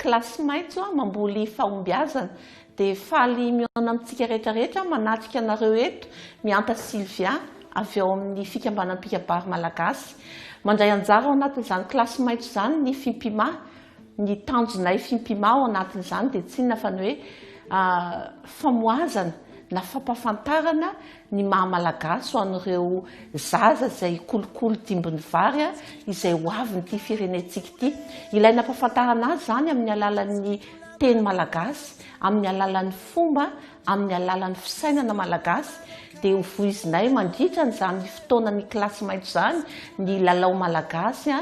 Kilasy maitso mamboly fahombiazana. Dia faly mihaona amintsika rehetra rehetra manatrika anareo eto Mihanta Sylvia avy ao amin'ny fikambanam-pikabary malagasy. Mandray anjara ao anatin'izany kilasy maitso izany ny Fimpima. Ny tanjonay Fimpima ao anatin'izany dia tsy inona fa ny hoe famohazana na fampahafantarana ny maha malagasy ho an'ireo zaza izay kolikoly dimbin'ny vary izay ho avin'ity firenentsika ity. Ilaina ampahafantarana azy izany amin'ny alalan'ny teny malagasy, amin'ny alalan'ny fomba, amin'ny alalan'ny fisainana malagasy. Dia ho voizinay mandritra an'izany fotoanan'ny kilasy maitso izany ny lalao malagasy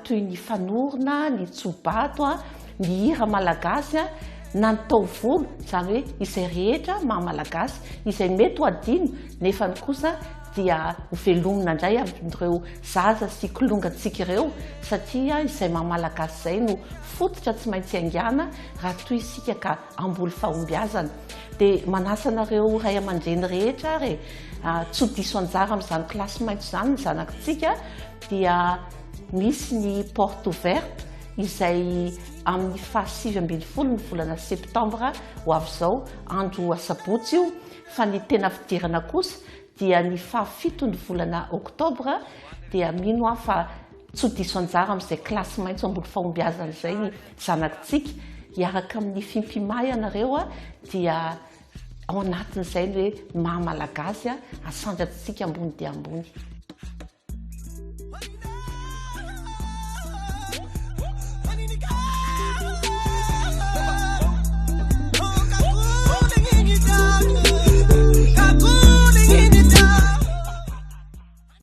toy ny fanorona, ny tsobato, ny hira malagasy, na ny taovolo, izany hoe izay rehetra maha malagasy, izay mety ho adino nefany kosa dia ho velomina indray amin'ireo zaza sy kilongantsika ireo satria izay maha malagasy izay no fototra tsy maintsy haingana raha toa isika ka hamboly fahombiazana. Dia manasa anareo ray aman-dreny rehetra ary e, tsy ho diso anjara amin'izany kilasy maitso izany ny zanakitsika dia misy ny porte ouverte izay amin'ny faha 19 ny volana septambra ho avy izao, andro asabotsy io, fa ny tena fidirana kosa dia ny faha fito ny volana oktobra, dia mino aho fa tsy ho diso anjara amin'izay kilasy maitso ambony fahombiazana izay ny zanakitsika, hiaraka amin'ny Fimpima ianareo dia ao anatin'izay ny hoe maha malagasy asandratsika ambony dia ambony.